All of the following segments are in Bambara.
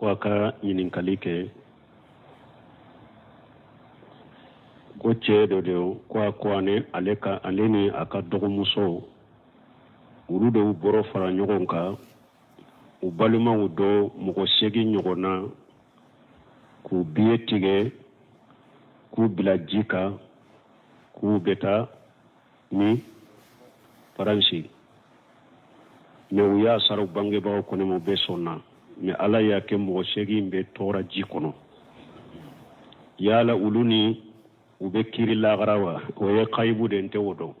Ko a ka ɲininkali kɛ ko cɛ dɔ de ko a ko ani ale ka ale ni a ka dɔgɔmuso olu de y'u bɔrɔ fara ɲɔgɔn kan u balimaw dɔ mɔgɔ seegin ɲɔgɔn na k'u biye tigɛ k'u bila ji kan k'u bɛ taa ni faransi mais u y'a sara u bangebagaw kɔni ma u bɛɛ sɔnna mais ala y'a kɛ mɔgɔ seegin bɛɛ tora ji kɔnɔ yala olu ni u bɛ kiri lagara wa o ye kayibu de n tɛ o dɔn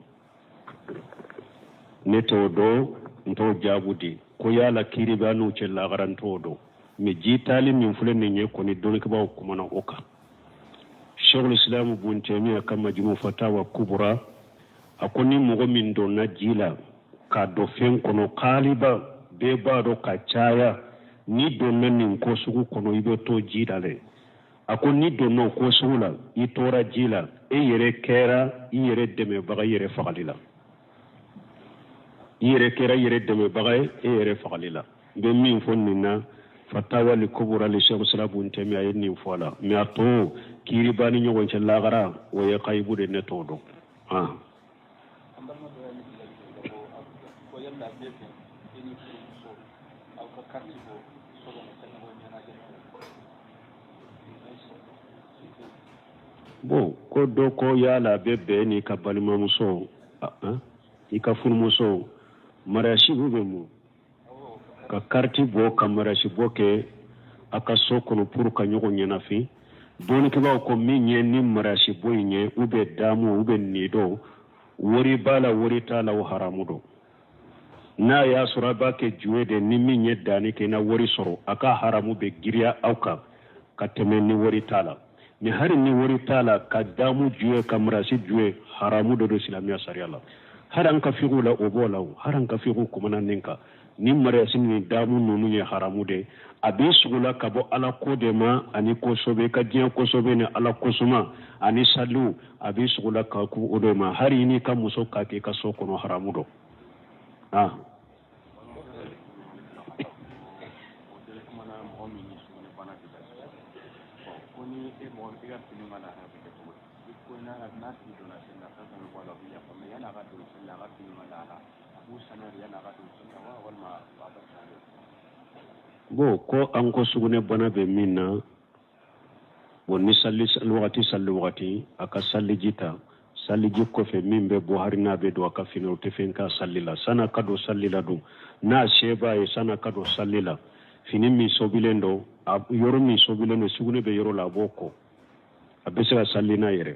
ne t'o dɔn n t'o jaabu di ko yala kiri b'a n'u cɛ lagara n t'o dɔn mais ji taali min filɛ nin ye kɔni dɔnnikɛbaaw kumana o kan Sheikhul Islam Bun Taymiya ka Majmu Fatawa Kubra a ko ni mɔgɔ min donna ji la k'a don fɛn kɔnɔ kaaliba bɛɛ b'a dɔn ka caya n'i donna nin ko sugu kɔnɔ i bɛ to ji la dɛ a ko n'i donna o ko sugu la i tora ji la e yɛrɛ kɛra i yɛrɛ dɛmɛbaga i yɛrɛ fagali la i yɛrɛ kɛra i yɛrɛ dɛmɛbaga ye e yɛrɛ fagali la n bɛ min fɔ nin na fatawa li kubura li Sheikh Islam Bun Taymiya a ye nin fɔ a la mais a tɔ kiiri b'a ni ɲɔgɔn cɛ lagara o ye kayibu de ne t'o dɔn ah. Bon ko dɔ ko yala a bɛ bɛn n'i ka balimamuso i ka furumuso mariage bɛ mun ka kariti bɔ ka mariage bɔ kɛ a ka so kɔnɔ pour ka ɲɔgɔn ɲɛnafin dɔnnikɛbaaw ko min ye ni mariage bɔ in ye ou bien damu ou bien nido wari b'a la wari t'a la o haramu don n'a y'a sɔrɔ a b'a kɛ jeu de ni min ye danni kɛ na wari sɔrɔ a ka haramu bɛ giriya aw kan ka tɛmɛ ni wari t'a la mais hari ni wari t'a la ka damu jouer ka mariage jouer haramu de don silamɛya sariya la hari an ka figu la o b'o la o hari an ka figu kumana nin kan ni mariage ni damu ninnu ye haramu de a b'i sugula ka bɔ ala ko de ma ani ko sɔbɛ ka diɲɛ ko sɔbɛ ni ala kosuma ani saliw a b'i sugula ka ku o de ma hari n'i ka muso k'a k'i ka so kɔnɔ haramu don ah bon ko an ko sugunɛ bana bɛ min na bon ni sali wagati sali wagati a ka saliji ta saliji kɔfɛ min bɛ bɔ hari n'a bɛ don a ka fini o tɛ fɛn k'a sali la san'a ka don sali la don n'a se b'a ye san'a ka don sali la fini min sobilen don a yɔrɔ min sobilen don sugunɛ bɛ yɔrɔ la a b'o ko a bɛ se ka sali n'a yɛrɛ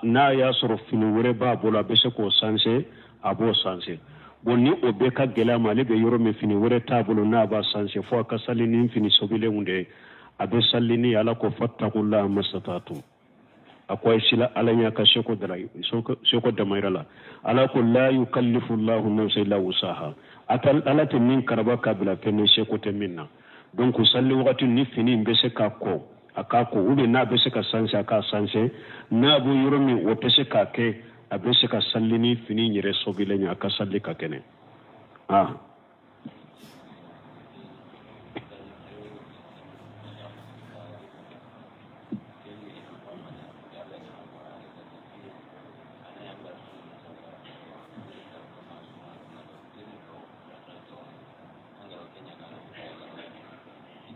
n'a y'a sɔrɔ fini wɛrɛ b'a bolo a bɛ se k'o sanse a b'o sanse bon ni o bɛɛ ka gɛlɛn a ma ale bɛ yɔrɔ min fini wɛrɛ t'a bolo n'a b'a sanse fo a ka sali ni fini sobilenw de ye a bɛ sali ni ala ko fattakullaha mastata'tum a ko a ye sila ala ɲɛ ka seko dara seko damayira la ala ko la yukallifu llahu nafsa illa wusaha ala tɛ min karaba ka bila fɛn ni seko tɛ min na donc sali wagati ni fini in bɛ se ka ko a k'a ko ou bien n'a bɛ se ka sanse a k'a sanse n'a bɛ yɔrɔ min o tɛ se k'a kɛ a bɛ se ka sali ni fini yɛrɛ sobilen ye a ka sali ka kɛnɛ ah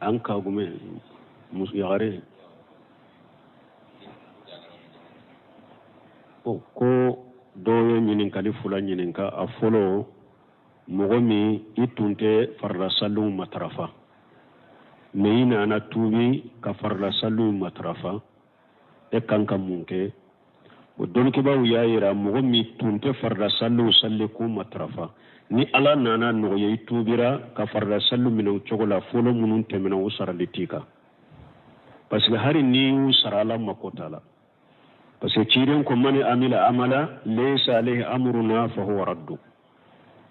an ka gume yagare ko dɔw ye ɲininkali fila ɲininka a fɔlɔ mɔgɔ min i tun tɛ farila saliw matarafa mais i nana tuubi ka farila saliw matarafa e kan ka mun kɛ o dɔnnikɛbaaw y'a yira mɔgɔ min tun tɛ farila saliw sali k'u matarafa ni ala nana nɔgɔya i tuubira ka farila saliw minɛ o cogo la fɔlɔ minnu tɛmɛna o sarali t'i kan parce que hari n'i y'u sara ala mako t'a la parce que ciden ko man amila amala laysa alayhi amruna fa huwa raddu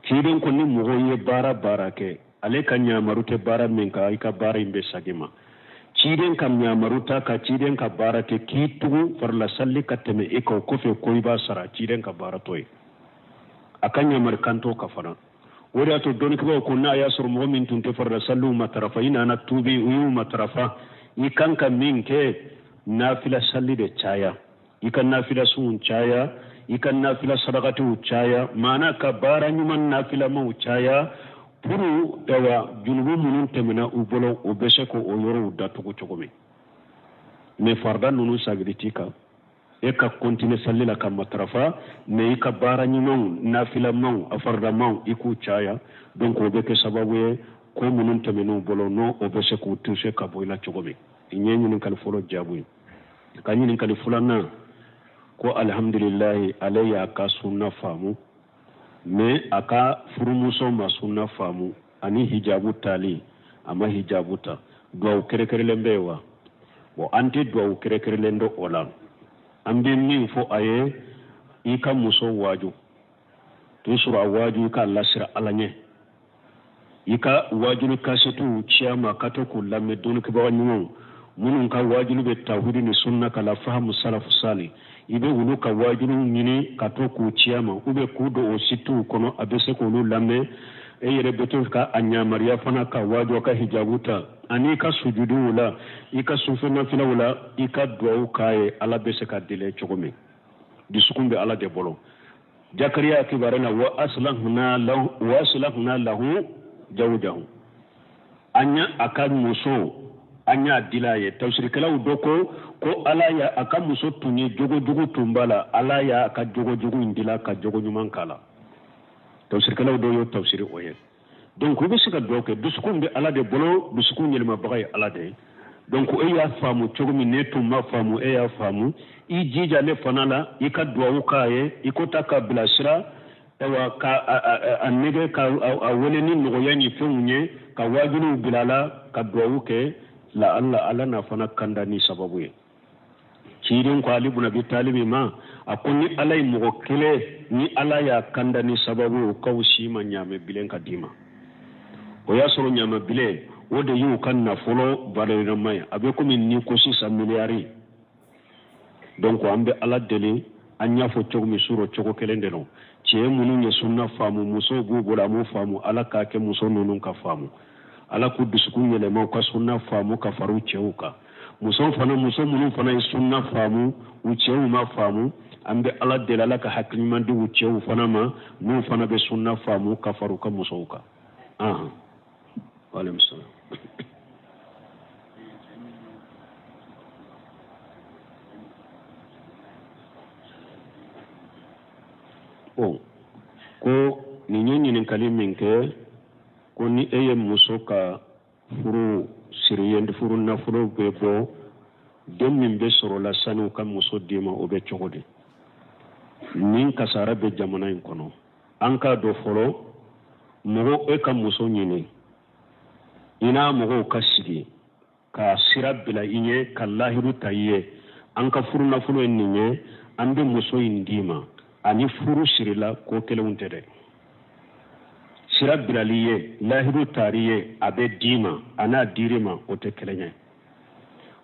ciden ko ni mɔgɔ ye baara baara kɛ ale ka ɲamaru tɛ baara min kan i ka baara in bɛ sagi ma ciden ka ɲamaru ta ka ciden ka baara kɛ k'i tugu farila sali ka tɛmɛ e kan o kɔfɛ ko i b'a sara ciden ka baara t'o ye a ka ɲamari kan t'o kan fana O de y'a to dɔnnikɛbaaw ko n'a y'a sɔrɔ mɔgɔ min tun tɛ farida saliw matarafa, i nana tuubi, u y'u matarafa, i kan ka min kɛ, nafila sali de caya, i ka nafila sunw caya, i ka nafila sarakatiw caya, maana ka baara ɲuman nafilamaw caya, pour ayiwa junubu minnu tɛmɛna u bolo, u bɛ se k'o yɔrɔw datugu cogo min. Mais farida ninnu sagiri t'i kan, e ka continuer sali la ka matarafa, mais i ka baara ɲumanw nafilamaw a faridamaw i k'u caya. Donc o bɛ kɛ sababu ye ko minnu tɛmɛn'u bolo n'o o bɛ se k'u toucher ka bɔ i la cogo min. I ye ɲininkali fɔlɔ jaabu ye. Ka ɲininkali filanan ko alihamdulilayi, ale y'a ka sunna faamu, mais a ka furumuso ma sunna faamu, ani hijabu tali, a ma hijabu ta, duwawu kɛrɛkɛrɛlen bɛ yen wa? Bon, an tɛ duwawu kɛrɛkɛrɛlen dɔn o la. An bɛ min fɔ a ye, i ka muso waaju, toujours a waaju, i k'a lasiran Ala ɲɛ, i ka waajuli kasɛtiw ci a ma ka to k'u lamɛn, dɔnnikɛbaga ɲumanw minnu ka waajuli bɛ tawhidi ni sunna kala fahamu salafu sali, i bɛ olu ka waajuliw ɲini ka to k'u ci a ma, ou bien k'u don o sitiw kɔnɔ, a bɛ se k'olu lamɛn. E yɛrɛ bɛ to ka a ɲamariya fana ka waaju a ka hijabu ta, ani i ka sujuduw la, i ka sufɛ nafilaw la, i ka duwawu k'a ye, Ala bɛ se ka deli cogo min. Dusukun bɛ Ala de bolo. Jakariya kibaru na wa aslahna lahu wa aslahna lahu zawjahu, an y'a a ka muso, an y'a dila a ye. Tafsirikɛlaw dɔ ko ko Ala y'a a ka muso tun ye jogo jugu tun b'a la, Ala y'a ka jogo jugu in dila ka jogo ɲuman k'a la. Tafsirikɛlaw dɔw y'o tafsiri o ye. Donc i bɛ se ka dugawu kɛ, dusukun bɛ Ala de bolo, dusukun yɛlɛmabaga ye Ala de ye. Donc e y'a faamu cogo min, ne tun ma faamu, e y'a faamu, i jija ne fana la, i ka dugawu k'a ye, i ko ta k'a bilasira, ayiwa ka a nɛgɛ, ka a wele ni nɔgɔya ni fɛnw ye, ka waajuliw bila a la, ka dugawu kɛ, la Ala Ala n'a fana kanda ni sababu ye. Ciden ko Ali bun Abi Talibi ma, a ko ni Ala ye mɔgɔ kelen, ni Ala y'a kanda ni sababu ye, o ka wusa i ma ɲaamɛ bilen ka d'i ma. O y'a sɔrɔ ɲaamɛ bilen o de y'u ka nafolo valeur ye, a bɛ komi ni ko sisan miliyari. Donc an bɛ Ala deli, an y'a fɔ cogo min surɔ, cogo kelen de don. Cɛ minnu ye sunna faamu, musow b'u bolo, a m'u faamu, Ala k'a kɛ muso ninnu ka faamu, Ala k'u dusukun yɛlɛma, u ka sunna faamu ka fara u cɛw kan. Muso fana, muso minnu fana ye sunna faamu, u cɛw ma faamu, an bɛ Ala deli, Ala ka hakili ɲuman di u cɛw fana ma, n'u fana bɛ sunna faamu ka fara u ka musow kan. Ahan, waaleykum salaam. Bon, ko nin ye ɲininkali min kɛ, ko ni e ye muso ka furu siri ye, furu nafolo bɛ bɔ, den min bɛ sɔrɔ la sani u ka muso d'i ma, o bɛ cogo di? Nin kasara bɛ jamana in kɔnɔ. An k'a dɔn fɔlɔ, mɔgɔ e ka muso ɲini, i n'a mɔgɔw ka sigi ka sira bila i ɲɛ, ka lahiru ta i ye, an ka furu nafolo ye nin ye, an bɛ muso in d'i ma, ani furu sirila ko kelenw tɛ dɛ. Sira bilali ye, lahiru tari ye, a bɛ d'i ma, a n'a dir'i ma, o tɛ kelen ye.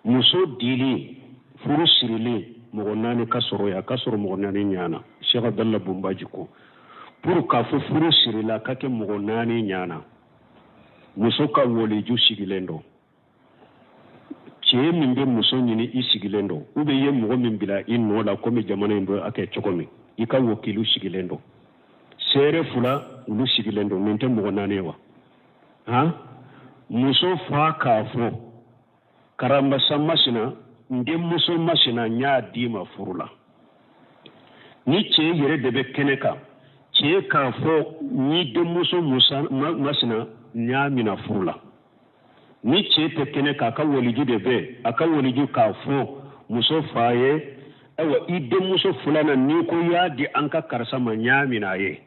Muso dili, furu sirili, mɔgɔ naani ka sɔrɔ ye, a ka sɔrɔ mɔgɔ naani ɲana. Cheikh Abdallah Bunbaji ko pour k'a fɔ furu sirila ka kɛ mɔgɔ naani ɲana, muso ka waliju sigilen don, cɛ min bɛ muso ɲini i sigilen don, ou bien i ye mɔgɔ min bila i nɔ la, komi jamana in bɛ a kɛ cogo min, i ka wakilu sigilen don, seere fila olu sigilen don, nin tɛ mɔgɔ naani ye wa? Han, muso fa k'a fɔ karamasa masina, n denmuso masina, n y'a d'i ma furu la. Ni cɛ yɛrɛ de bɛ kɛnɛ kan, cɛ k'a fɔ ni denmuso masina, n y'a mina furu la. Ni cɛ tɛ kɛnɛ kan, a ka waliju de bɛ, a ka waliju k'a fɔ muso fa ye, ayiwa i denmuso filanan, n'i ko i y'a di an ka karisa ma, n y'a minɛ a ye.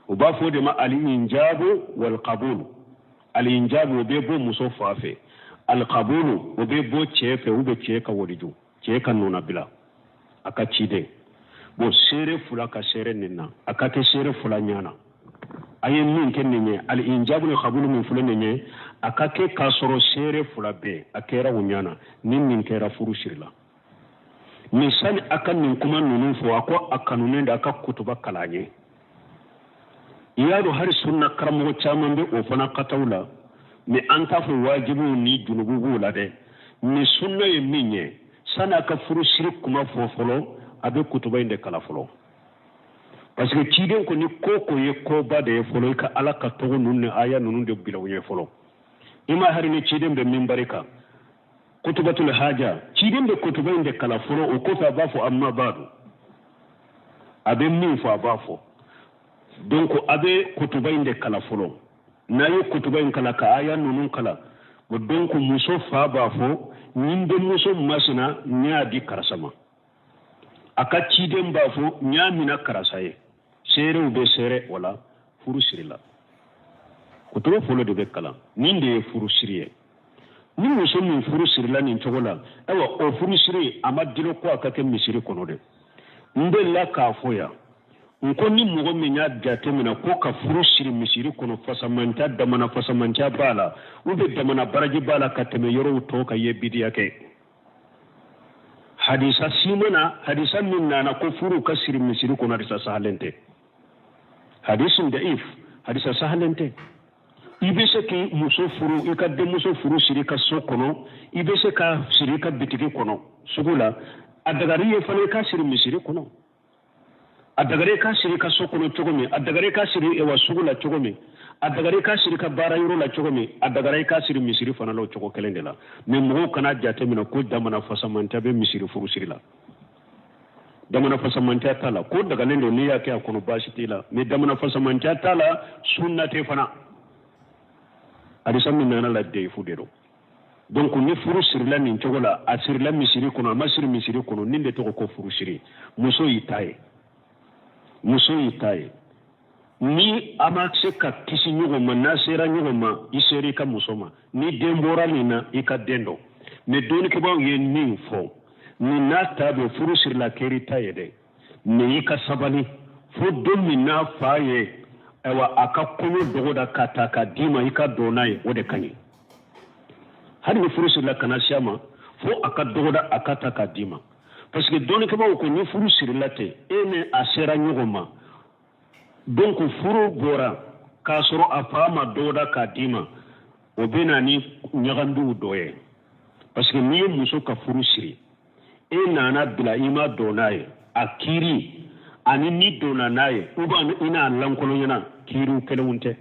U b'a fɔ o de ma al-injabu wal-qabulu. Al-injabu o bɛ bɔ muso fa fɛ, al-qabulu o bɛ bɔ cɛ fɛ, ou bien cɛ ka waliju, cɛ ka nɔnabila, a ka ciden. Bon, seere fila ka seere nin na, a ka kɛ seere fila ɲana. A ye min kɛ nin ye, al-injabu ni qabulu min filɛ nin ye, a ka kɛ k'a sɔrɔ seere fila bɛ yen, a kɛra o ɲana. Ni nin kɛra, furu sirila. Nin sani a ka nin kuma ninnu fɔ, a ko a kanunen don a ka kutuba kalan ye. I y'a dɔn, hali sunna karamɔgɔ caman bɛ o fana kataw la, mais an t'a fɔ wajibiw ni junubu b'o la dɛ. Mais sunna ye min ye, sani a ka furusiri kuma fɔ fɔlɔ, a bɛ kutuba in de kalan fɔlɔ, parce que ciden ko ni ko ko ye koba de ye fɔlɔ, i ka Ala ka tɔgɔ ninnu ni aya ninnu de bila u ɲɛ fɔlɔ. I ma hari ni ciden bɛ minbari kan, kutubatul haja, ciden bɛ kutuba in de kalan fɔlɔ. O kɔfɛ a b'a fɔ amma badu, a bɛ min fɔ a b'a fɔ. Donc a bɛ kutuba in de kalan fɔlɔ. N'a ye kutuba in kalan ka aya ninnu kalan, bon, donc muso fa b'a fɔ n denmuso masina, n y'a di karisa ma. A ka ciden b'a fɔ n y'a mina karisa ye. Seerew bɛ seere o la, furu sirila. Kutuba fɔlɔ de bɛ kalan. Nin de ye furu siri ye. Ni muso min furu sirila nin cogo la, ayiwa, o furu siri a ma dilo ko a ka kɛ misiri kɔnɔ dɛ. N delila k'a fɔ yan, n ko ni mɔgɔ min y'a jateminɛ ko ka furu siri misiri kɔnɔ, fasamanca, damana fasamanca b'a la, ou bien damana baraji b'a la ka tɛmɛ yɔrɔw tɔ kan, ye bidiya kɛ. Hadisa si ma na, hadisa min nana ko furu ka siri misiri kɔnɔ, hadisa sahalen tɛ, hadisun da'if, hadisa sahalen tɛ. I bɛ se k'i muso furu, i ka denmuso furu siri i ka so kɔnɔ, i bɛ se ka siri i ka bitigi kɔnɔ, sugu la. A dagari ye fana i ka siri misiri kɔnɔ. A dagari i ka siri i ka so kɔnɔ cogo min, a dagari i ka siri ewa sugu la cogo min, a dagari i ka siri i ka baara yɔrɔ la cogo min, a dagara i ka siri misiri fana la o cogo kelen de la. Mais mɔgɔw kana jateminɛ ko damana fasamantɛ bɛ misiri furusiri la. Damana fasamantɛ t'a la. Ko dagalen don, n'i y'a kɛ a kɔnɔ, baasi t'i la, mais damana fasamantɛ t'a la, sunna tɛ fana. Hadisa min nana la, dayifu de don. Donc ni furu sirila nin cogo la, a sirila misiri kɔnɔ, a ma siri misiri kɔnɔ, nin de tɔgɔ ko furu siri. Muso y'i ta ye, muso y'i ta ye. Ni a ma se ka kisi ɲɔgɔn ma, n'a sera ɲɔgɔn ma, i sera i ka muso ma. Ni den bɔra nin na, i ka den dɔn. Mais dɔnnikɛbaaw ye min fɔ, nin n'a ta bɛ furu sirila kɛr'i ta ye dɛ, mais i ka sabali fo don min n'a fa ye, ayiwa, a ka kɔɲɔ dɔgɔda ka ta ka d'i ma, i ka don n'a ye, o de ka ɲi. Hali ni furu sirila, kana si a ma fo a ka dɔgɔda, a ka ta k'a d'i ma, parce que dɔnnikɛbaaw ko ni furu sirila ten, e ni a sera ɲɔgɔn ma, donc furu bɔra k'a sɔrɔ a fa ma dɔgɔda k'a d'i ma, o bɛ na ni ɲagambiw dɔ ye, parce que n'i ye muso ka furu siri, e nana bila, i ma don n'a ye, a kiiri ani ni donna n'a ye, ou bien i n'a lankolonyana, kiiriw kelenw tɛ,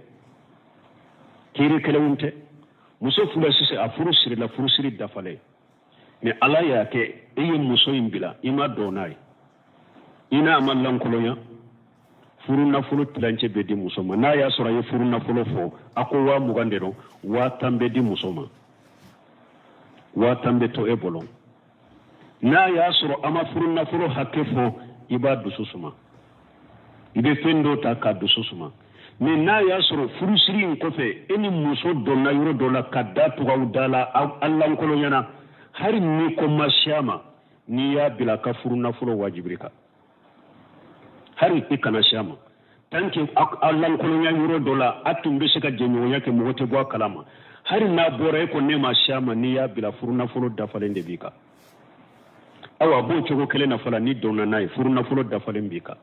kiiri kelenw tɛ. Muso filɛ sisan, a furu sirila, furusiri dafalen, mais Ala y'a kɛ e ye muso in bila, i ma don n'a ye, i n'a ma lankolonya, furu nafolo tilancɛ bɛ di muso ma. N'a y'a sɔrɔ a ye furu nafolo fɔ, a ko 20,000 de don, 10,000 bɛ di muso ma, 10,000 bɛ to e bolo. N'a y'a sɔrɔ a ma furu nafolo hakɛ fɔ, i b'a dusu suma, i bɛ fɛn dɔ ta k'a dusu suma. Mais n'a y'a sɔrɔ furusiri in kɔfɛ, e ni muso donna yɔrɔ dɔ la ka da tugu aw da la, a lankolonyana, hali ni ko ma si a ma, n'i y'a bila a ka furu nafolo wajibir'i kan. Hali i kana si a ma, tant que a lankolonya yɔrɔ dɔ la, a tun bɛ se ka jɛɲɔgɔnya kɛ, mɔgɔ tɛ bɔ a kalama. Hali n'a bɔra e ko ne ma si a ma, n'i y'a bila, furu nafolo dafalen de b'i kan. Awa, a b'o cogo kelen na fana, ni donna n'a ye, furu nafolo dafalen b'i kan.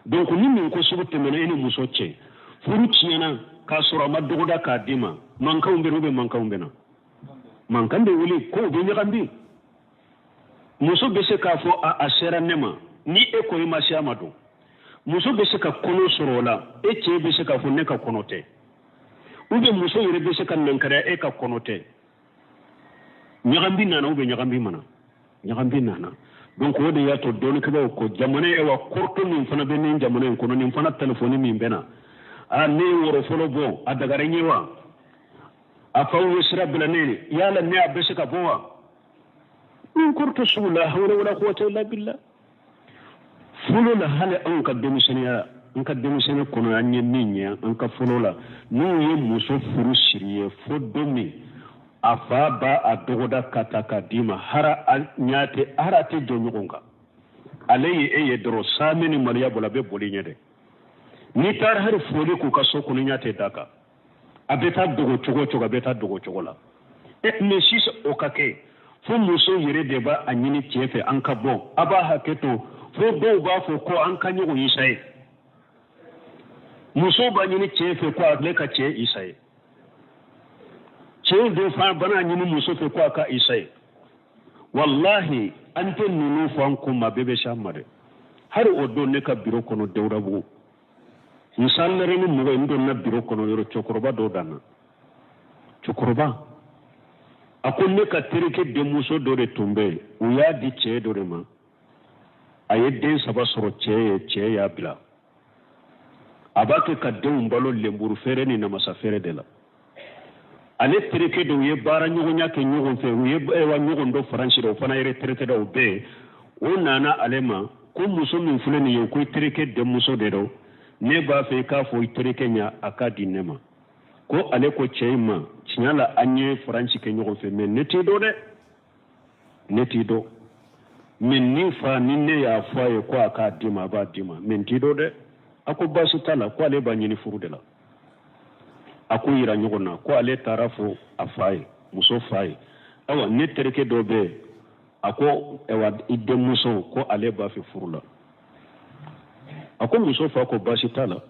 Donc ni nin ko sugu tɛmɛna e ni muso cɛ, furu tiɲɛna k'a sɔrɔ a ma dɔgɔda k'a d'i ma, mankanw bɛ na, ou bien mankanw bɛ na, mankan bɛ wuli, kow bɛ ɲagami. Muso bɛ se k'a fɔ a sera ne ma, ni e ko i ma se a ma don. Muso bɛ se ka kɔnɔ sɔrɔ o la, e cɛ bɛ se k'a fɔ ne ka kɔnɔ tɛ, ou bien muso yɛrɛ bɛ se ka nankariya e ka kɔnɔ tɛ. Ɲagambi nana, ou bien ɲagambi ma na, ɲagambi nana. Donc o de y'a to dɔnnikɛbaaw ko jamana ye wa kɔrɔtɔ min fana bɛ nin jamana in kɔnɔ, nin fana telefɔni min bɛ na, a ne ye woro fɔlɔ bɔ, a dagara n ye wa? A faw ye sira bila ne ye, yala ne a bɛ se ka bɔ wa? Nin kɔrɔtɔ sugu, la hawla wala quwwata illa billah. Fɔlɔ la, hali anw ka denmisɛnninya, an ka denmisɛnnin kɔnɔ, an ye min ye an ka fɔlɔ la, n'u ye muso furu siri ye, fo don min a fa b'a a dɔgɔda ka ta k'a d'i ma, hara a ɲa tɛ, hara tɛ jɔ ɲɔgɔn kan. Ale ye e ye dɔrɔn, saamɛ ni maloya bolo, a bɛ boli ɲɛ dɛ. N'i taara hali foli k'u ka so kɔnɔ, ɲɛ tɛ da kan, a bɛ taa dogo cogo o cogo, a bɛ taa dogo cogo la. E mais sisan o ka kɛ fo muso yɛrɛ de b'a a ɲini cɛ fɛ, an ka bɔ, a b'a hakɛ to, fo dɔw b'a fɔ ko an ka ɲɔgɔn ye sa ye. Muso b'a ɲini cɛ fɛ ko ale ka cɛ isa ye, cɛ dun fana b'a ɲini muso fɛ ko a ka isa ye. Walahi, an tɛ ninnu fɔ an ko ma, bɛɛ bɛ se an ma dɛ. Hali o don ne ka biro kɔnɔ Dawudabugu, n salilɛrɛ ni mɔgɔ ye, n donna biro kɔnɔ yɔrɔ cɛkɔrɔba dɔ danna. Cɛkɔrɔba a ko ne ka terikɛ denmuso dɔ de tun bɛ yen, u y'a di cɛ dɔ de ma, a ye den saba sɔrɔ cɛ ye, cɛ y'a bila. A b'a kɛ ka denw balo lenburu feere ni namasa feere de la. Ale terikɛ dɔw ye baara ɲɔgɔnya kɛ ɲɔgɔn fɛ, u ye wa ɲɔgɔn dɔn Faransi la, o fana ye retraité da, o bɛɛ o nana ale ma ko muso min filɛ nin ye, ko i terikɛ denmuso de don, ne b'a fɛ i k'a fɔ i terikɛ ɲɛ a k'a di ne ma. Ko ale ko cɛ in ma, tiɲɛ la an ye Faransi kɛ ɲɔgɔn fɛ, mais ne t'i dɔn dɛ, ne t'i dɔn, mais ni fa ni ne y'a fɔ a ye ko a k'a d'i ma, a b'a d'i ma, mais n t'i dɔn dɛ. A ko baasi t'a la, ko ale b'a ɲini furu de la. A ko yira ɲɔgɔn na ko ale taara fɔ a fa ye, muso fa ye, ayiwa ne terikɛ dɔ bɛ yen, a ko ayiwa i denmuso ko ale b'a fɛ furu la. A ko muso fa ko baasi t'a la,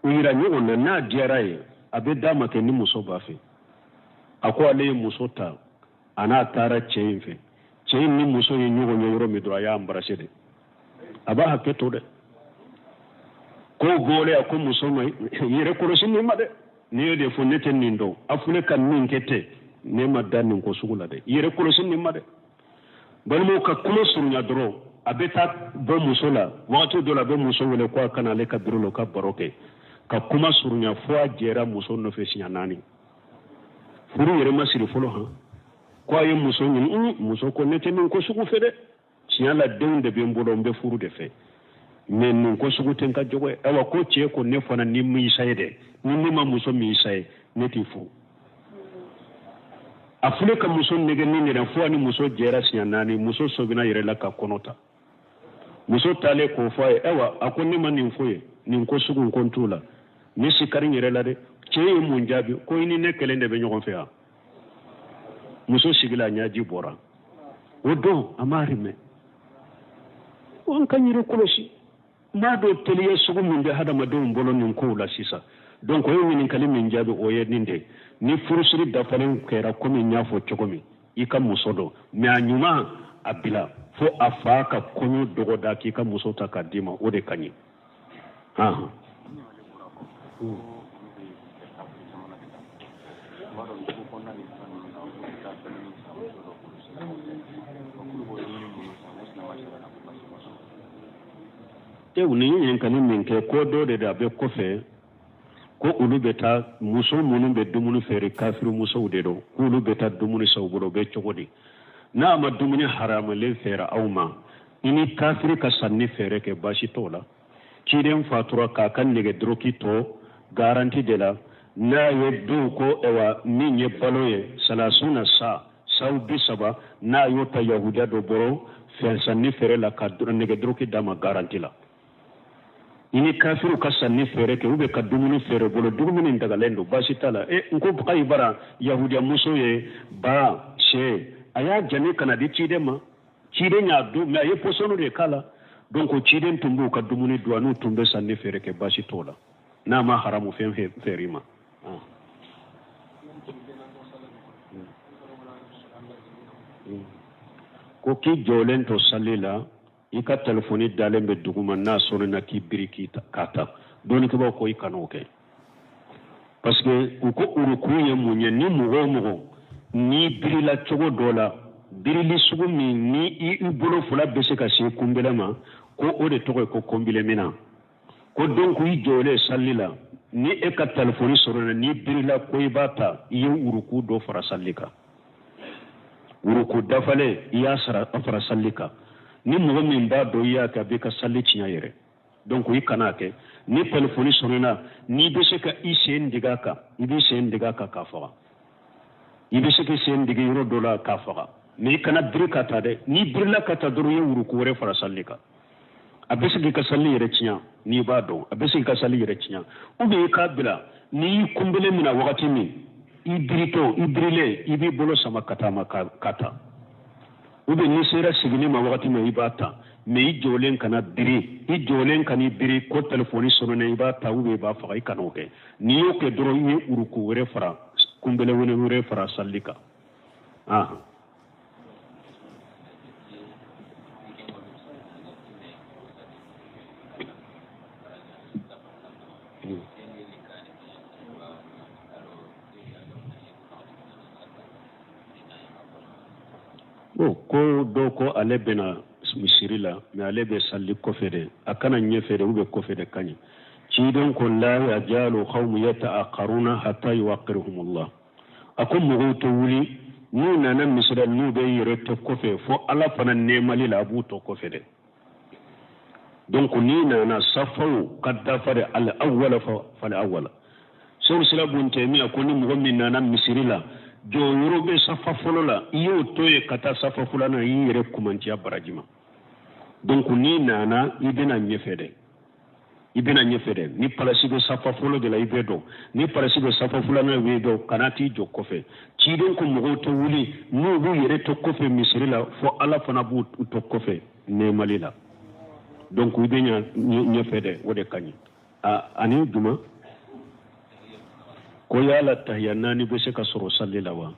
u yira ɲɔgɔn na, n'a diyara ye a bɛ d'a ma kɛ ni muso b'a fɛ. A ko ale ye muso ta, a n'a taara cɛ in fɛ. Cɛ in ni muso ye ɲɔgɔn ye yɔrɔ min dɔrɔn, a y'a embrasser de. A b'a hakɛ to dɛ. Ko bɔlen, a ko muso ma, yɛrɛ kɔlɔsi nin ma dɛ, ne y'o de fɔ, ne tɛ nin dɔn, a filɛ ka min kɛ ten, ne ma da nin ko sugu la dɛ, yɛrɛ kɔlɔsi nin ma dɛ. Balimaw, ka kuma surunya dɔrɔn, a bɛ taa bɔ muso la wagati dɔ la, a bɛ muso wele ko a ka na ale ka biro la, u ka baro kɛ, ka kuma surunya fo a jɛra muso nɔfɛ siɲɛ naani. Furu yɛrɛ ma siri fɔlɔ han. Ko a ye muso ɲini, muso ko ne tɛ nin ko sugu fɛ dɛ, tiɲɛ la denw de bɛ n bolo, n bɛ furu de fɛ, mais nin ko sugu tɛ n ka jogo ye. Ayiwa, ko cɛ ko ne fana ni ma isa ye dɛ, ni ne ma muso min isa ye, ne t'i furu. A filɛ ka muso nɛgɛ ni nɛgɛ fo a ni muso jɛra siɲɛ naani. Muso sɔmina yɛrɛ la ka kɔnɔ ta. Muso taalen k'o fɔ a ye, ayiwa a ko ne ma nin fɔ ye, nin ko sugu ko n t'o la, ne si kari n yɛrɛ la dɛ. Cɛ ye mun jaabi? Ko i ni ne kelen de bɛ ɲɔgɔn fɛ yan. Muso sigila, a ɲɛji bɔra. O don a ma rimɛ. An ka yɛrɛ kɔlɔsi, n'a dɔn teliya sugu min bɛ hadamadenw bolo nin kow la sisan. Donc o ye ɲininkali min jaabi, o ye nin de: ni furusiri dafalen kɛra, komi n y'a fɔ cogo min, i ka muso dɔn, mais a ɲuman a bila fo a fa ka kɔɲɔ dɔgɔda k'i ka muso ta k'a d'i ma, o de ka ɲi. Han. Ew, nin ye ɲininkali min kɛ, ko dɔ de a bɛ kɔfɛ ko olu bɛ taa muso minnu bɛ dumuni feere, kafiri musow de don, k'olu bɛ taa dumuni san u bolo, o bɛ cogo di? N'a ma dumuni haramalen feere aw ma, i ni kafiri ka sanni feere kɛ, baasi t'o la. Ciden fatura k'a ka nɛgɛ doroki to garanti de la, n'a ye dun ko ayiwa min ye balo ye salasuna sa saw 30, n'a y'o ta yahudiya dɔ bolo fɛn sanni feere la, ka nɛgɛ doroki d'a ma garanti la. I ni kafiriw ka sanni feere kɛ, u bɛ ka dumuni feere bolo, dumuni dagalen don, baasi t'a la. E n ko Kayibara yahudiya muso ye ba sɛ, a y'a jani ka na di ciden ma, ciden y'a dun, mais a ye pɔsɔni de k'a la. Donc ciden tun b'u ka dumuni dun, a n'u tun bɛ sanni feere kɛ, baasi t'o la n'a ma haramu fɛn feere i ma. Ko k'i jɔlen to sali la, i ka telefɔni dalen bɛ duguma, n'a sɔnna k'i biri k'i k'a ta, dɔnnikɛbaaw ko i kan'o kɛ, parce que u ko uruku ye mun ye? Ni mɔgɔ o mɔgɔ n'i birila cogo dɔ la, birili sugu min ni i bolo fila bɛ se ka se kunbɛlɛ ma, ko o de tɔgɔ ye ko kunbɛlɛ minɛ. Ko donc i jɔlen sali la, ni e ka telefɔni sɔrɔ, n'i birila ko i b'a ta, i ye uruku dɔ fara sali kan, uruku dafalen i y'a fara sali kan. Ni mɔgɔ min b'a dɔn i y'a kɛ, a b'i ka sali tiɲɛ yɛrɛ. Donc i kan'a kɛ. Ni telefɔni sɔnna, n'i bɛ se ka i sen digi a kan, i b'i sen digi a kan k'a faga. I bɛ se k'i sen digi yɔrɔ dɔ la k'a faga, mais i kana biri ka ta dɛ. N'i birila ka ta dɔrɔn, i ye wuruku wɛrɛ fara sali kan. A bɛ se k'i ka sali yɛrɛ tiɲɛ n'i b'a dɔn, a bɛ se k'i ka sali yɛrɛ tiɲɛ. Ou bien i k'a bila, n'i y'i kunbele minɛ wagati min, i biritɔ, i birilen, i b'i bolo sama ka taa ma ka ta. Ou bien n'i sera sigili ma wagati min, i b'a ta. mais i jɔlen kana biri, i jɔlen kan'i biri ko telefɔni sonné i b'a ta ou bien i b'a faga, i kana o kɛ. N'i y'o kɛ dɔrɔn, i ye uruku wɛrɛ fara, kunbele wɛrɛ fara salli kan. Ah, bon, ko dɔ ko ale bɛna misiri la, mais ale bɛ sali kɔfɛ de, a ka na ɲɛfɛ de ou bien kɔfɛ de ka ɲi? Ciden ko la yajalu qawmu yata'akharuna hatta yuwaqqiruhumullah. A ko mɔgɔw tɛ wuli n'u nana misiri la n'u bɛ yɛrɛ to kɔfɛ, fo Ala fana nɛɛmali la a b'u to kɔfɛ dɛ. Donc n'i nana, safaw ka dafa de, al awwala fal awwala. Sɛku Islam bun Taymiya ko ni mɔgɔ min nana misiri la, jɔyɔrɔ bɛ safa fɔlɔ la, i y'o to yen ka taa safa filanan, i y'i yɛrɛ kumanciya baraji ma. Donc n'i nana, i bɛna ɲɛfɛ dɛ, i bɛna ɲɛfɛ dɛ. Ni palasi bɛ safa fɔlɔ de la, i bɛ don. Ni palasi bɛ safa filanan, i bɛ don. Kana t'i jɔ kɔfɛ. Ciden ko mɔgɔw tɛ wuli n'u b'u yɛrɛ to kɔfɛ misiri la, fo Ala fana b'u to kɔfɛ nɛɛmali la. Donc i bɛ ɲɛfɛ dɛ, o de ka ɲi. Ani juma ko yala tahiya naani bɛ se ka sɔrɔ sali la wa?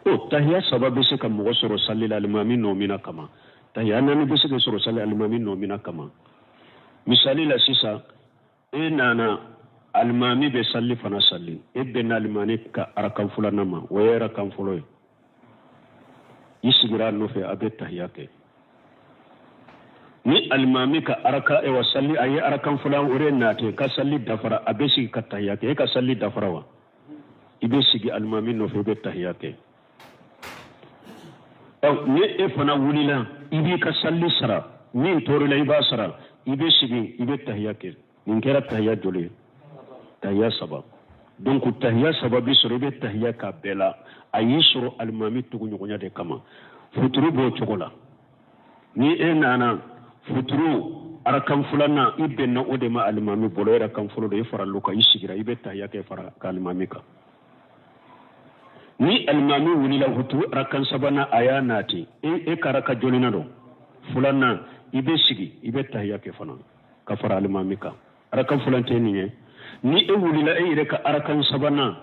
O tahiya saba bɛ se ka mɔgɔ sɔrɔ sali la alimami nɔ mina kama, tahiya naani bɛ se ka sɔrɔ sali alimami nɔ mina kama. Misali la sisan, e nana, alimami bɛ sali fana sali, e bɛnna alimami ka arakan filanan ma, o ye arakan fɔlɔ ye, i sigira a nɔfɛ, a bɛ tahiya kɛ. Ni alimami ka araka ewa sali, a ye arakan fɔlɔ o de nate ka sali dafara, a bɛ sigi ka tahiya kɛ. E ka sali dafara wa? I bɛ sigi alimami nɔfɛ, i bɛ tahiya kɛ. Ni e fana wulila, i b'i ka sali sara, min tor'i la i b'a sara, i bɛ sigi, i bɛ tahiya kɛ. Nin kɛra tahiya joli ye? Tahiya saba. Donc tahiya saba bi sɔrɔ, i bɛ tahiya k'a bɛɛ la. A y'i sɔrɔ alimami tuguɲɔgɔnya de kama. Futuru b'o cogo la. Ni e nana futuru arakan filanan, i bɛnna o de ma alimami bolo, e arakan fɔlɔ don, i faral'o kan, i sigira, i bɛ tahiya kɛ fara ka alimami kan. Ni alimami wulila futuru arakan sabanan, a y'a nati, e ka araka jolina don? Filanan. I bɛ sigi, i bɛ tahiya kɛ fana ka fara alimami kan. Arakan filan tɛ nin ye. Ni e wulila e yɛrɛ ka arakan sabanan,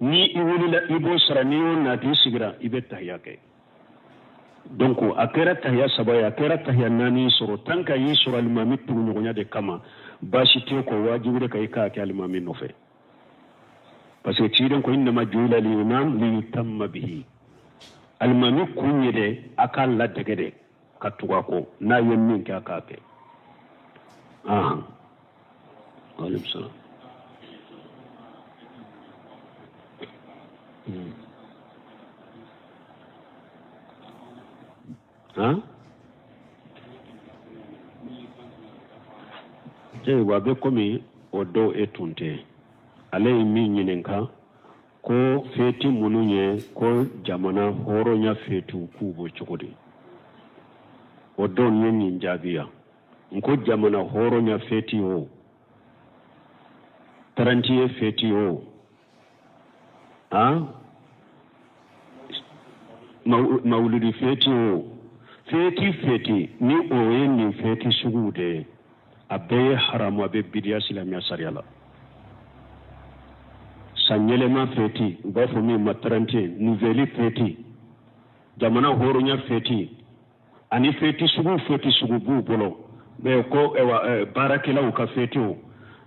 ni i wulila i b'o sara, n'i y'o nati, i sigira, i bɛ tahiya kɛ. Donc a kɛra tahiya saba ye, a kɛra tahiya naani sɔrɔ, tant que y'i sɔrɔ alimami tuguɲɔgɔnya de kama, baasi tɛ ko wajibi de ka i k'a kɛ alimami nɔfɛ, parce que ciden ko innama ju'ila al-imam liyutamma bihi. Alimami kun ye de a k'a ladege de, ka tugu a kɔ, n'a ye min kɛ a k'a kɛ. Ahan, waaleykum salaam. Han, wa a bɛ komi o dɔw e tun tɛ. Ale ye min ɲininka ko feti minnu ye ko jamana hɔrɔnya fetiw, k'u bɔ cogo di? O don ye nin jaabi yan n ko jamana hɔrɔnya feti o, 31 feti o, han, mawuludi feti o, feti feti ni o ye nin feti suguw de ye, a bɛɛ ye haramu, a bɛ bidiya silamɛya sariya la. Sanyɛlɛma feti, u b'a fɔ min ma 31, nouvelle feti, jamana hɔrɔnya feti, ani feti sugu feti sugu b'u bolo mɛ ko baarakɛlaw ka feti o,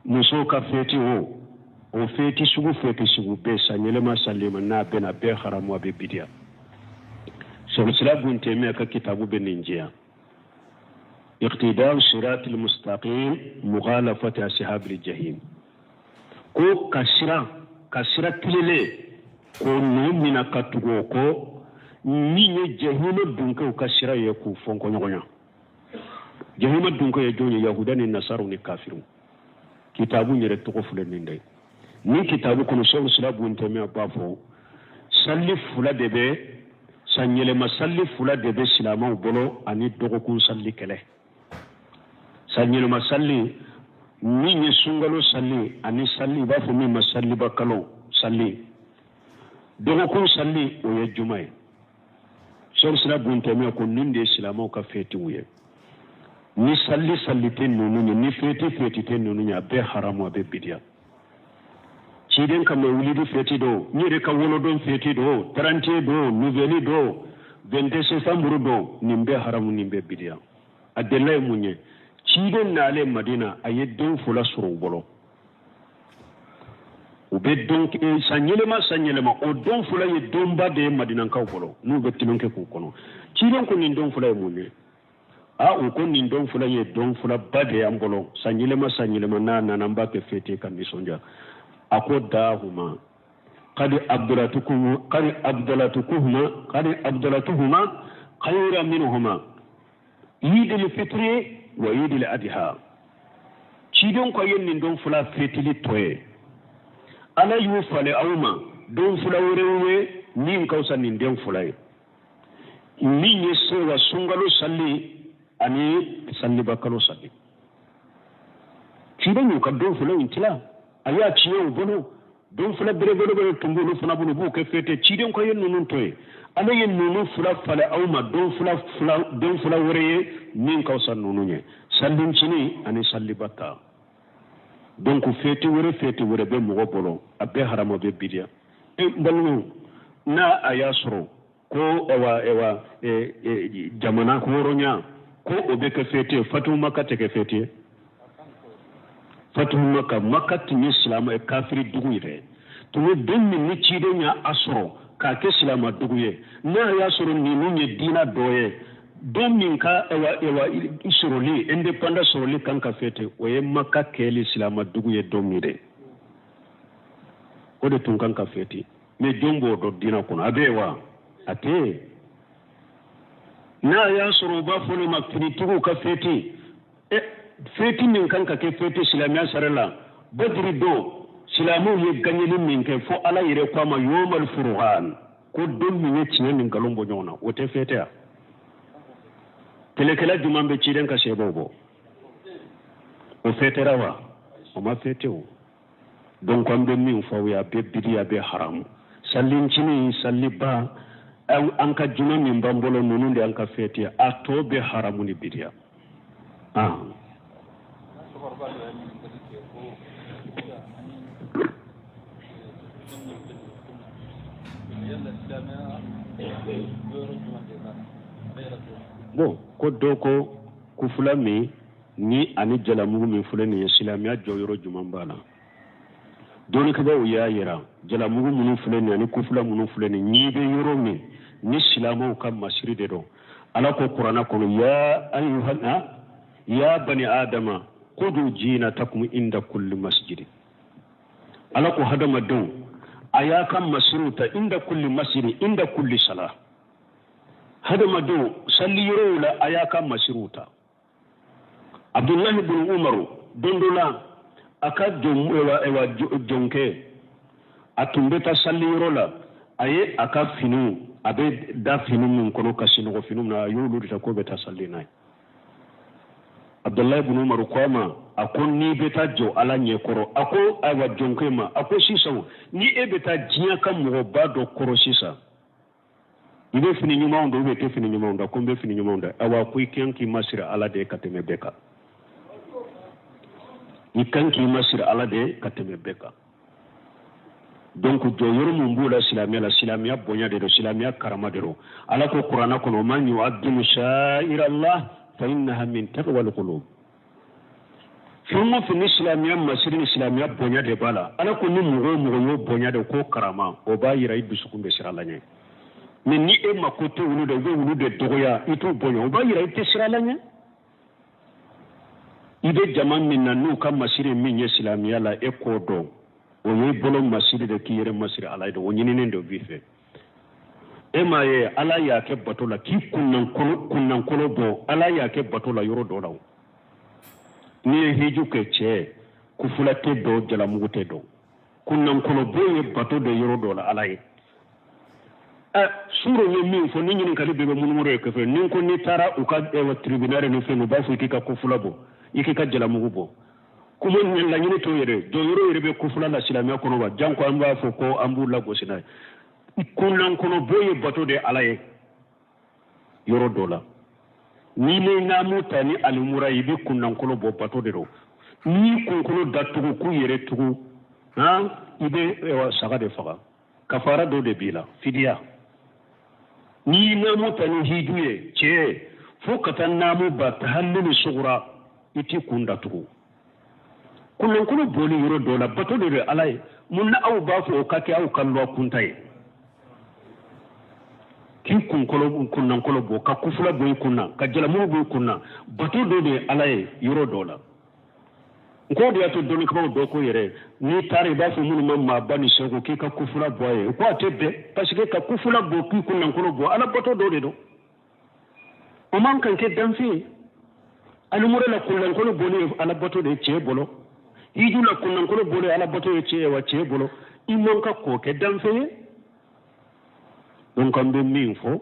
musow ka feti o, o feti sugu feti sugu bɛɛ, sanyɛlɛma salima n'a bɛna, bɛɛ haramu, a bɛ bidiya. Sheikhul Islam Ibn Taymiyyah ka kitabu bɛ nin jɛya, Iqtida'u siratil mustaqim mughalafati ashabil jahim, ko ka sira tilennen k'o nɔ mina ka tugu o kɔ, min ye jahima dunkew ka sira ye, k'u fɔnkɔ ɲɔgɔnya. Jahima dunke ye jɔn ye? Yahuda ni nasaru ni kafiriw. Kitabu yɛrɛ tɔgɔ filɛ nin dɛ. Nin kitabu kɔnɔ, Sheikhul Islam Ibn Taymiyyah b'a fɔ sali fila de bɛ, sanyɛlɛma sali fila de bɛ silamɛw bolo ani dɔgɔkun sali kɛlɛ. Sanyɛlɛma sali min ye sunkalo sali ani sali u b'a fɔ min ma saliba kalo sali, dɔgɔkun sali, o ye juma ye. Sheikhul Islam Ibn Taymiyyah ko nin de ye silamɛw ka fetiw ye. Ni sali sali tɛ ninnu ye, ni feti feti tɛ ninnu ye, a bɛɛ haramu, a bɛɛ bidiya. Ciden ka mawulidi feti don, n yɛrɛ ka wolodon feti don, 31 don, nouvelle don, 22 septembre don, nin bɛɛ haramu, nin bɛɛ bidiya. A delila ye mun ye? Ciden nalen Madina, a ye don fila sɔrɔ u bolo. U bɛ don san yɛlɛma, san yɛlɛma, o don fila ye donba de ye Madinakaw bolo, n'u bɛ tulon kɛ k'u kɔnɔ. Ciden ko nin don fila ye mun ye? A u ko nin don fila ye don filaba de y'an bolo, san yɛlɛma, san yɛlɛma n'a nana, an b'a kɛ fete ka nisɔndiya. A ko dahuma kadi abdalatukum kadi abdalatukuhuma kadi abdalatuhuma khayra minhuma idil fitri wa idil adha. Ciden ko a ye nin don fila fetili to ye, Ala y'u falen aw ma don fila wɛrɛw ye min ka fisa nin don fila ye, min ye sewa sunkalo sali ani saliba kalo sali. Ciden y'u ka don fila in tila, a y'a tiɲɛ u bolo. Don fila belebele tun b'olu fana bolo, u b'u kɛ fete. Ciden ko a ye ninnu to yen, Ala ye ninnu fila falen aw ma don fila fila don fila wɛrɛ ye min ka fisa ninnu ye, salincinin ani saliba ta. Donc feti wɛrɛ, feti wɛrɛ bɛ mɔgɔ bolo, a bɛɛ haramu, bɛɛ bidiya. N balimaw, n'a a y'a sɔrɔ ko ɛwa ɛwa jamana hɔrɔnya ko o bɛ kɛ fete ye, Fatihu Maka tɛ kɛ fete ye. Fatihu Maka, Maka tun ye silamɛ kafiri dugu yɛrɛ tun ye. Don min ni ciden y'a sɔrɔ k'a kɛ silamɛ dugu ye, n'a y'a sɔrɔ ninnu ye diina dɔ ye, don min ka ɛwa ɛwa sɔrɔli, indépendance sɔrɔli kan ka fete, o ye Maka kɛli silamɛ dugu ye don min dɛ, o de tun kan ka fete. Mais jɔn b'o dɔn diina kɔnɔ? A bɛ yen wa? A tɛ yen. N'a y'a sɔrɔ u b'a fɔ ne ma finitigiw ka feti, feti min kan ka kɛ feti silamɛya sariya la, Badiri don silamɛw ye gaɲɛli min kɛ, fo Ala yɛrɛ ko a ma yomal furuhan, ko don min ye tiɲɛ ni nkalon bɔ ɲɔgɔn na, o tɛ fete ya? Kɛlɛkɛla jumɛn bɛ ciden ka sɛbɛw bɔ? O fetera wa? O ma fete o. Donc an bɛ min fɔ aw ye, a bɛɛ bidiya, a bɛɛ haramu. Salincinin, saliba, an ka juma min b'an bolo, ninnu de y'an ka fete, a tɔ bɛɛ haramu ni bidiya. Ah. Bon, ko dɔ ko kufula min ni ani jalamugu min filɛ nin ye, silamɛya jɔyɔrɔ jumɛn b'a la? Dɔnnikɛbaaw y'a yira, jalamugu minnu filɛ nin ani kufula minnu filɛ nin, n'i bɛ yɔrɔ min ni silamɛw ka masiri de don, Ala ko kuranɛ kɔnɔ, ya ayuha ya bani adama kudu jinatakum inda kulli masjidi. Ala ko hadamadenw, a y'a ka masiriw ta, inda kulli masjidi, inda kulli sala. Hadamadenw, sali yɔrɔw la, a y'a ka masiriw ta. Abdullahi bin Umaru, don dɔ la, a ka jɔnkɛ, a tun bɛ taa sali yɔrɔ la, a ye a ka finiw, a bɛ da fini min kɔnɔ ka sinɔgɔ finiw na, a y'olu de ta k'o bɛ taa sali n'a ye. Abdullahi bin Umaru ko a ma, a ko n'i bɛ taa jɔ Ala ɲɛkɔrɔ, a ko ayiwa jɔnkɛ ma, a ko sisan ni e bɛ taa diɲɛ ka mɔgɔba dɔ kɔrɔ sisan, i bɛ fini ɲumanw don ou bien i tɛ fini ɲumanw don? Ko n bɛ fini ɲumanw don. Ayiwa, ko i kan k'i masiri Ala de ka tɛmɛ bɛɛ kan, i kan k'i masiri Ala de ka tɛmɛ bɛɛ kan. Donc jɔyɔrɔ mun b'o la silamɛya la, silamɛya bonya de don, silamɛya karama de don. Ala ko kuranɛ kɔnɔ, man yu'azzimu sha'ira Allah fa innaha min taqwal qulub. Fɛn o fɛn ni silamɛya masiri ni silamɛya bonya de b'a la, Ala ko ni mɔgɔ o mɔgɔ y'o bonya de k'o karama, o b'a yira i dusukun bɛ siran Ala ɲɛ. Mais ni e mako tɛ olu de, i bɛ olu de dɔgɔya, i t'u bonya, o b'a yira i tɛ siran Ala ɲɛ. I bɛ jama min na n'u ka masiri min ye silamɛya la, e k'o dɔn, o y'i bolo masiri de k'i yɛrɛ masiri Ala ye de, o ɲininen de b'i fɛ. E m'a ye Ala y'a kɛ bato la k'i kunnankolo bɔ, Ala y'a kɛ bato la yɔrɔ dɔ la. N'i ye hiju kɛ cɛ, kufula tɛ dɔn, jalamugu tɛ dɔn, kunnankolo bɔ ye bato de yɔrɔ dɔ la Ala ye. Suro ye min fɔ, ni ɲininkali bɛɛ bɛ munumunu ye kɔfɛ, ni ko n'i taara u ka tribunal ni fɛn, u b'a fɔ i k'i ka kufula bɔ, i k'i ka jalamugu bɔ. Kuma laɲini t'o yɛrɛ, jɔyɔrɔ yɛrɛ bɛ kufula la silamɛya kɔnɔ wa? Janko an b'a fɔ ko an b'u lagosi n'a ye. Kunnankolo bɔ ye bato de Ala ye yɔrɔ dɔ la. N'i ma naamu ta ni alimura ye, i bɛ kunnankolo bɔ, bato de don. N'i kunkolo datugu k'u yɛrɛ tugu, han, i bɛ saga de faga, kafara dɔ de b'i la, fidiya. N'i ye naamu ta ni hiju ye, cɛ, fo ka taa naamu ban, tahalluli sugura, i t'i kun datugu. Kunnankolo bɔli yɔrɔ dɔ la, bato de don Ala ye. Mun na aw b'a fɔ o ka kɛ aw ka loi kunta ye, k'i kunkolo kunnankolo bɔ, ka kufula bɔ i kun na, ka jalamugu bɔ i kun na? Bato dɔ de ye Ala ye yɔrɔ dɔ la. N k'o de y'a to dɔnnikɛbaaw dɔ ko yɛrɛ, n'i taara, i b'a fɔ minnu ma maaba ni seko k'i ka kufula bɔ a ye, ko a tɛ bɛn, parce que ka kufula bɔ, k'i kunnankolo bɔ, Ala bato dɔ de don, o man kan kɛ danfɛn ye. Alimura la, kunnankolo bɔli ye Ala bato de ye cɛ bolo. Hiju la, kunnankolo bɔli ye Ala bato ye cɛ wa cɛ bolo. I man ka k'o kɛ danfɛn ye. Donc an bɛ min fɔ,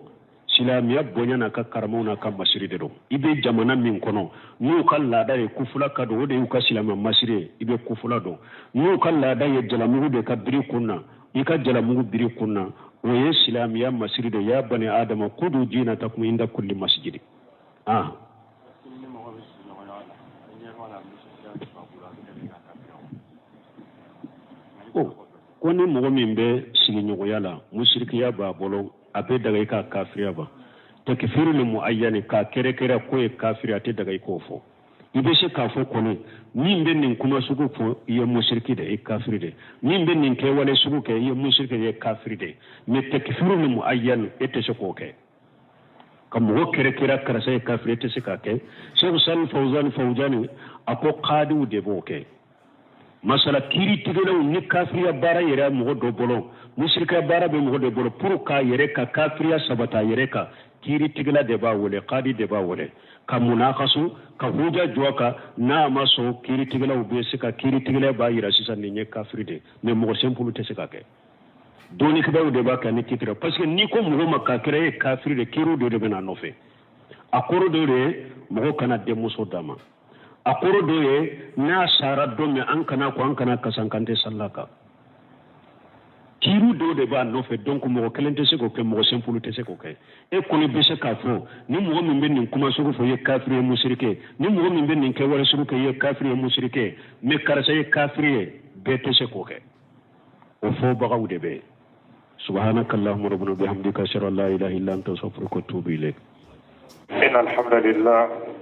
silamɛya bonya n'a ka karamaw n'a ka masiri de don. I bɛ jamana min kɔnɔ, n'u ka laada ye kufula ka don, o de y'u ka silamɛya masiri ye, i bɛ kufula don. N'u ka laada ye jalamugu de ka biri kun na, i ka jalamugu biri kun na, o ye silamɛya masiri de. Ya bani adama kudu jinatakum inda kulli masjidi. Ah, ko ni mɔgɔ min bɛ sigiɲɔgɔnya la, musirikiya b'a bolo, a bɛ daga i k'a kafiriya ba? Takfiru li muayyani, k'a kɛrɛkɛrɛ k'o ye kafiri, a tɛ daga i k'o fɔ. I bɛ se k'a fɔ kɔni, min bɛ nin kuma sugu fɔ, i ye musiriki de, i ye kafiri de. Min bɛ nin kɛwale sugu kɛ, i ye musiriki de, i ye kafiri de. Mais takfiru li muayyani, e tɛ se k'o kɛ, ka mɔgɔ kɛrɛkɛrɛ karisa ye kafiri, e tɛ se k'a kɛ. Sɛku Sali Fawuzani Fawuzani a ko kadiw de b'o kɛ. Masala kiiritigɛlaw, ni kafiriya baara yɛrɛ mɔgɔ dɔ bolo, musirikiya baara bɛ mɔgɔ dɔ bolo, pour k'a yɛrɛ ka kafiriya sabata a yɛrɛ kan, kiiritigɛla de b'a wele, kadi de b'a wele ka munakasu, ka huja jɔ a kan. N'a ma sɔn, kiiritigɛlaw bɛ se ka, kiiritigɛla b'a yira sisan nin ye kafiri de. Mais mɔgɔ simple tɛ se ka kɛ, dɔnnikɛbaaw de b'a kɛ ni kiiri, parce que n'i ko mɔgɔ ma k'a kɛra e ye kafiri de, kiiriw de bɛ n'a nɔfɛ. A kɔrɔ dɔ de ye mɔgɔ kana denmuso d'a ma. A kɔrɔ dɔ ye n'a sara don min, an kana ko an kana kasan kan tɛ salila kan. Kiiri dɔw de b'a nɔfɛ. Donc mɔgɔ kelen tɛ se k'o kɛ, mɔgɔ simple tɛ se k'o kɛ. E kɔni bɛ se k'a fɔ ni mɔgɔ min bɛ nin kuma sugu fɔ, i ye kafiri ye, musirike. Ni mɔgɔ min bɛ nin kɛwale sugu kɛ, i ye kafiri ye, musirike. Mais karisa ye kafiri ye, bɛɛ tɛ se k'o kɛ, o fɔbagaw de bɛ yen. Subhanaka allahumma rabbana bihamdika, ashhadu an la ilaha illa anta, astaghfiruka wa atubu ilayk. إن الحمد لله.